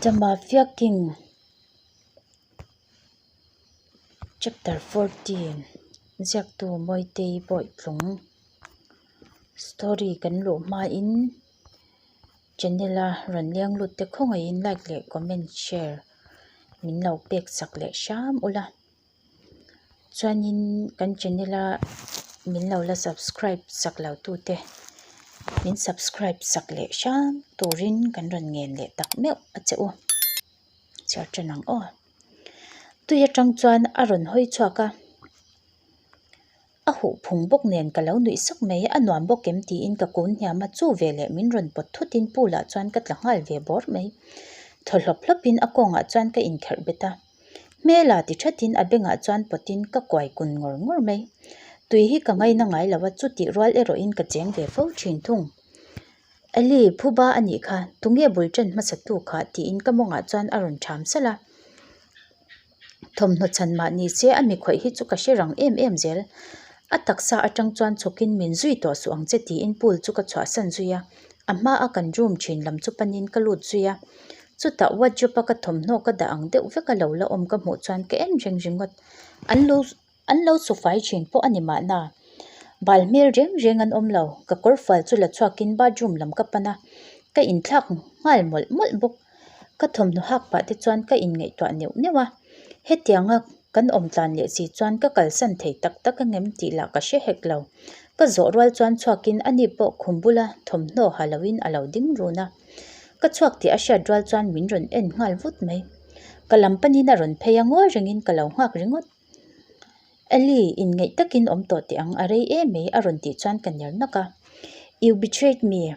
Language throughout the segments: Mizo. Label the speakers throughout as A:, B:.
A: The Mafia King Chapter 14 Ziaktu Mawitei Bawitlung Story kan luh hmain channel a rawn leng lut te khawngaihin like leh comment share min lo pek chak leh hram ula. Chuanin kan channel a min lo la subscribe sak lo tute min subscribe sak leh hram turin kan rawn ngen leh tak meuh a che u. Chhiar tan ang aw. Tui atang chuan a rawn hawi chhuak a. A huh phung bawk nen ka lo nuih sak mai, a nuam bawk em tiin ka kun hniam a, chu veleh min rawn pawt thutin pool ah chuan ka tla nghal ve bawr mai. Thaw hlawp hlawpin a kawngah chuan ka inkherh bet a, hmela ti thatin a bengah chuan pawtin ka kuai kun ngawr ngawr mai. Tui hi ka ngaina ngai lo a, chutih rual erawhin ka cheng ve fo thin thung. Eli, phuba a nih kha, tunge bul ṭan hmasa tu kha tiin ka mawngah chuan a rawn ṭham salh a. Thawmhnaw chhan mah ni se a mi khawih hi chu ka hre rang em em zel. A taksa atang chuan chhawkin min zui tawh suh ang che tiin pool chu ka chhuahsan zui a. A hma a kan room thin lam chu panin ka lut zui a. Chutah wardrobe a ka thawmhnaw ka dah ang deuh vek a lo la awm ka hmuh chuan ka en reng ringawt. An lo An lo chufai thin pawh a ni mahna. Bal hmel reng reng an awm lo, ka kawrfual chu la chhuakin bathroom lam ka pan a, ka inthlak nghal mawlh mawlh bawk. Ka thawmhnaw hak pah te chuan ka inngaihtuah neuh neuh a, hetianga kan awm tlan leh si chuan ka kalsan thei tak tak angem tih lah ka hre hek lo. Ka zawh rual chuan chhuakin ani pawh khum bula thawmhnaw ha loin a lo ding run a, ka chhuak tih a hriat rual chuan min rawn en nghal vut mai. Ka lam panin a rawn phei a, ngawi rengin ka lo nghak ringawt. Ellie, inngeih takin awm tawh teh ang, a rei em mai a rawn tih chuan ka ner nak a. You betrayed me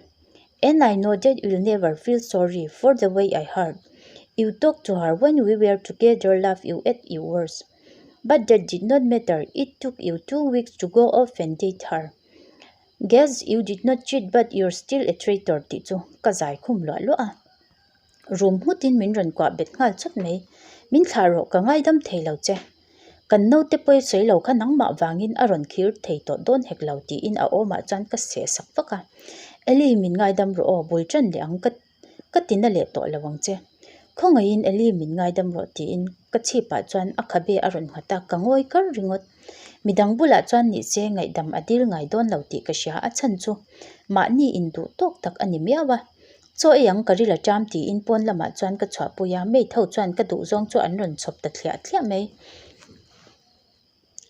A: and I know that you'll never feel sorry for the way I hurt you talk to her when we were together love you at your worst but that did not matter it took you two weeks to go off and date her guess you did not cheat but you're still a traitor tih chu ka zai khum luah luah a. Rum nghutin min rawn kuah bet nghal chawt mai. Min thlah rawh ka ngaidam thei lo che. Kan naute pawi sawi lo kha nangmah vangin a rawn khir thei tawh dawn hek lo tiin a awmah chuan ka seh sak vak a. Eli min ngaidam rawh aw bul ṭan leh ang ka ka ti na leh tawh lo ang che. Khawngaihin Eli min ngaidam rawh tiin ka chhipah chuan a khabe a rawn nghat a ka ngawi kar ringawt. Midang bulah chuan nihse ngaihdam a dil ngai dawn lo tih ka hria a chhan chu mahni induh tawk tak a ni miau a. Chaw ei ang ka ril a ṭam tiin pawn lamah chuan ka chhuahpui a, maid ho chuan ka duh zawng chu an rawn chhawp ta thliah thliah mai.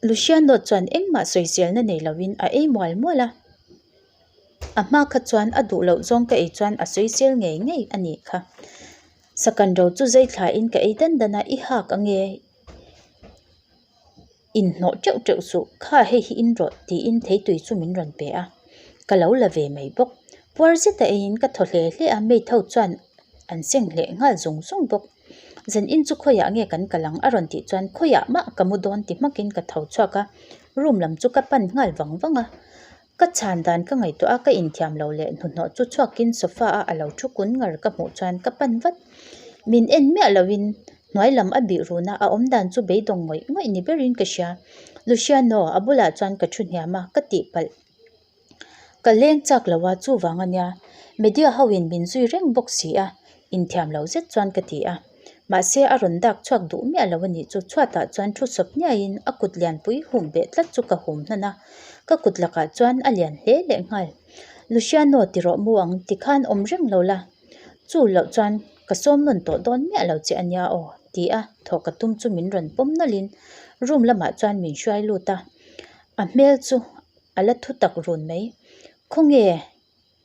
A: Luciano chuan engmah sawiselna nei lovin a ei mual mual a, a hma kha chuan a duh loh zawng ka ei chuan a sawisel ngei ngei a nih kha. Sakan ro chu zai thlain ka ei dan dan a, i hak ange. Inhnawh teuh teuh suh, kha hei hi in rawh tiin theitui chu min rawn pe a, ka lo la ve mai bawk. Puar zeta eiin ka thaw hle hle a, maid ho chuan an seng hleh nghal zung zung bawk. Zan in chu khawiah nge kan kal ang a rawn tih chuan khawiah mah ka mu dawn ti hmakin ka tho chhuak a, room lam chu ka pan nghal vang vang a. Ka chhan dan ka ngaihtuah a, ka inthiam lo leh hnuhnawh chu chhuakin sofa a a lo thu kun ngar ka hmuh chuan ka pan vat. Min en miah loin hnuai lam a bih run a, a awm dan chu beidawng ngawih ngawih ni berin ka hria. Luciano, a bulah chuan ka thu hniam a, ka tihpalh. Ka leng chak lo a, chuvang a nia. Media ho in min zui reng bawk si a, inthiam lo zet chuan ka ti a. Mahse a rawn dak chhuak duh miah lo a nih chu chhuatah chuan thu sawp hniaiin a kut lianpui hum beh tlat chu ka hum hnan a, ka kut lakah chuan a lian hle leh nghal. Luciano ti rawh mu ang tikhan awm reng lo la, chu loh chuan ka sawm nawn tawh dawn miah lo che a nia aw ti a thawh ka tum chu min rawn pawm nawlhin room lamah chuan min hruai lut a, a hmel chu a la thu tak run mai. Khawnge?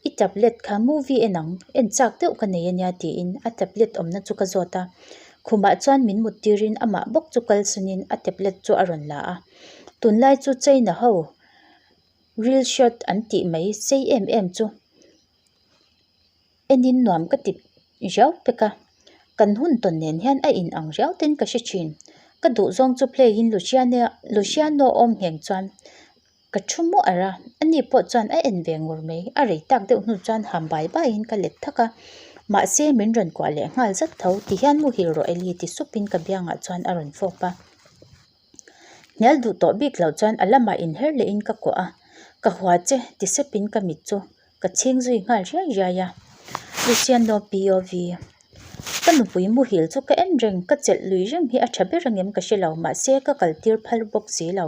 A: I tablet kha movie en ang, en chak deuh ka nei ania tiin a tablet awmna chu ka zawt a. Khumah chuan min mut tirin amah bawk chu kalsunin a tablet chu a rawn la a. Tunlai chu China ho reel shot an tih mai sei em em chu enin nuam ka ti riau pek a. Kan hun tawn nen hian a in ang riau ten ka hre thin. Ka duhzawng chu play in Luciano awm ngheng chuan. Ka thu muah ar a, ani pawh chuan a en ve ngur mai. A rei tak deuh hnu chuan ham bai baiin ka let thak a, mahse min rawn kuah leh nghal zat tho. Tihian muhil rawh Eli ti supin ka biangah chuan a rawn fawp a. Hnial duh tawh bik loh chuan a lamah inher lehin ka kuah a, Ka hua che ti sepin ka mit chu ka chhing zui nghal riai riai a. Luciano POV. Ka. nupui muhil chu ka en reng, ka chelh lui reng hi a tha ber angem ka hre lo, mahse ka kal tir phal bawk si lo.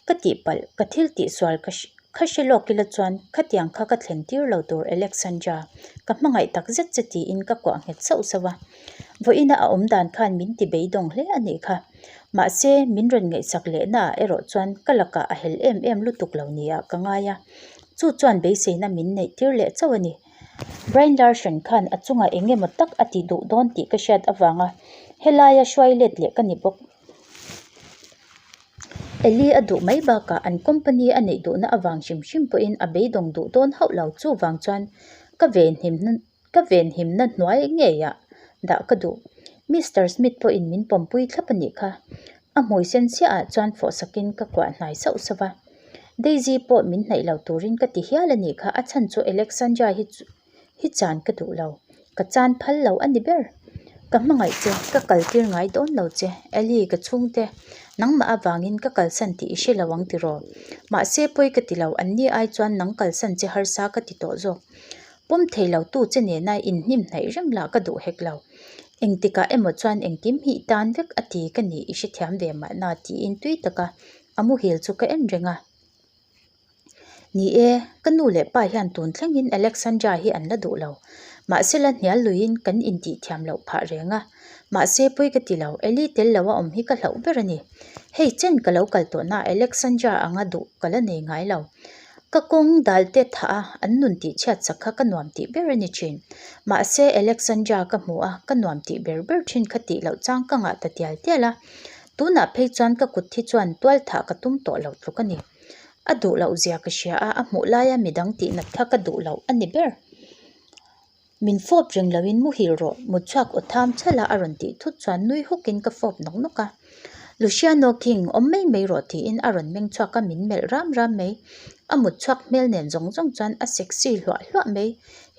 A: Ka tihpalh, ka thil tihsual ka kha hre lawk ila chuan khatiang kha ka thlen tir lo tur Alexandra, ka hmangaih tak zet che tiin ka kuah nghet sauh sauh a. Vawiina a awm dan khan min ti beidawng hle a nih kha. Mahse, min rawn ngaihsak lehna ah erawh chuan ka lakah a hel em em lutuk lo nia ka ngai a. Chu chuan beiseina min neih tir leh chauh a ni. Brian Larson khan a chungah eng emaw tak a ti duh dawn tih ka hriat avanga helaia hruai let leh ka ni bawk. Eli a duh mai bakah an company a neih duhna avang hrim hrim pawhin a beidawng duh dawn hauh lo. Chuvang chuan ka venhim ka venhimna hnuai ngeiah dah ka duh. Mister Smith pawhin min pawmpui thlap a nih kha. A hmui sen chiah ah chuan fawh sakin ka kuah hnai sauh sauh va. Daisy pawh min hnaih lo turin ka ti hial a nih kha, a chhan chu Alexandra hi chu hi chan ka duh lo, ka chan phal lo a ni ber. Ka hmangaih che, ka kal tir ngai dawn lo che, Ellie ka chhungte, nangmah avangin ka kalsan tih i hre lo ang tiraw? Mahse pawi ka ti lo, anni ai chuan nang kalsan che harsa ka ti tawh zawk. Pawm thei lo tu che nena inhnim hnaih reng lah ka duh hek lo. Engtikah emaw chuan engkim hi i tan vek a ti ka nih i hrethiam ve mahna tiin tui taka a muhil chu ka en reng a. Ni e, ka nu leh pa hian tun thlengin Alexandra hi an la duh lo. Mahse la hnial luiin kan intih thiam loh phah reng a. Mahse pawi ka ti lo, Eli tel lo a awm hi ka hlauh ber a ni. Hei chen ka lo kal tawh na Alexandra anga duh ka la nei ngai lo. Ka kawng dal te thah a, an nun tih chhiat sak kha ka nuam tih ber a ni thin. Mahse Alexandra ka hmu a, ka nuam tih ber ber thin kha tih loh chang ka ngah ta tial tial a. Tunah phei chuan ka kut hi chuan tual thah ka tum tawh lo tluk a ni. A duh loh zia ka hria a, a hmuh laia midang tih nat kha ka duh loh a ni ber. Min fawp reng loin muhil rawh, mut chhuak aw tham chhala a rawn tih thut chuan nui hukin ka fawp nawk nawk a. Luciano King, awm mai mai rawh tiin a rawn meng chhuak a, min melh ram ram mai. A mut chhuak hmel nen zawng zawng chuan a sexy hluah hluah mai.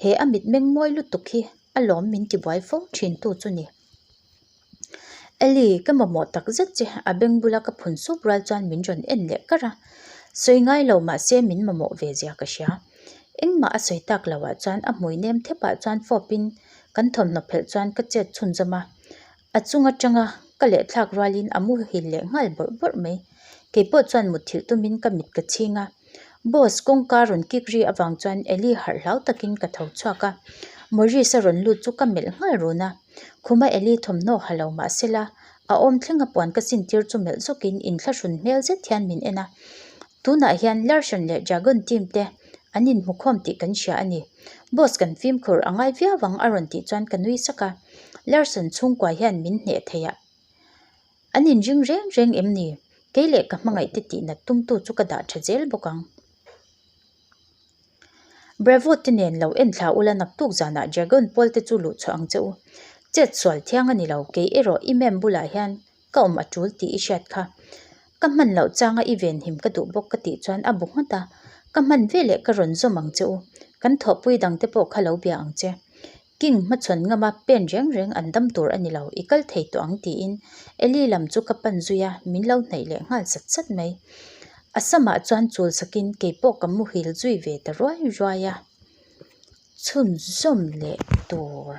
A: He a mitmeng mawi lutuk hi a lawm min tibuai fo thin tu chu ni. Ellie, ka mamawh tak zet che, a beng bula ka phun sup rual chuan min rawn en leh kar a. Sawi ngai lo mahse min mamawh ve zia ka hria. Engmah a sawi tak loh ah chuan a hmui nem thep ah chuan fawp in kan thawmhnaw phelh chuan ka chet chhunzawm a. A chung atanga ka lehthlak rualin a muhil leh nghal bawrh bawrh mai. Keipawh chuan mutthilh tumin ka mit ka chhing a. Boss kawngka rawn kik ri avang chuan Ellie harh hlau takin ka tho chhuak a. Maurice a rawn lut chu ka melh nghal run a. Khuma Ellie thawmhnaw ha lo mah sela, a awm thlenga puan ka sin tir chu melh zawkin inthlahrun hmel zet hian min en a. Tunah hian Larson leh Dragon team te an inhmukhawm tih kan hria a ni. Boss kan fimkhur a ngai viau ang a rawn tih chuan ka nui sak a. Larson chhungkua hian min hneh thei a. An inring reng reng em ni? Kei leh ka hmangaihte tihnat tumtu chu ka dah tha zel bawk ang. Bravo te nen lo en thla ula naktuk zanah Dragon pawl te chu luh chhuah ang che u. Chet sual thiang a ni lo, kei erawh i mem bulah hian ka awm a tul tih i hriat kha. Ka hman loh changa i venhim ka duh bawk ka tih chuan a bu nghat a, ka hman veleh ka rawn zawm ang che u. Kan thawhpui dangte pawh kha lo bia ang che. King hmachhawn ngama pen reng reng an dam tur a ni lo, i kal thei tawh ang tiin Eli lam chu ka pan zui a, min lo hnaih leh nghal sat sat mai. A samah chuan chul sakin kei pawh ka muhil zui ve ta ruai ruai a, chhunzawm leh tur.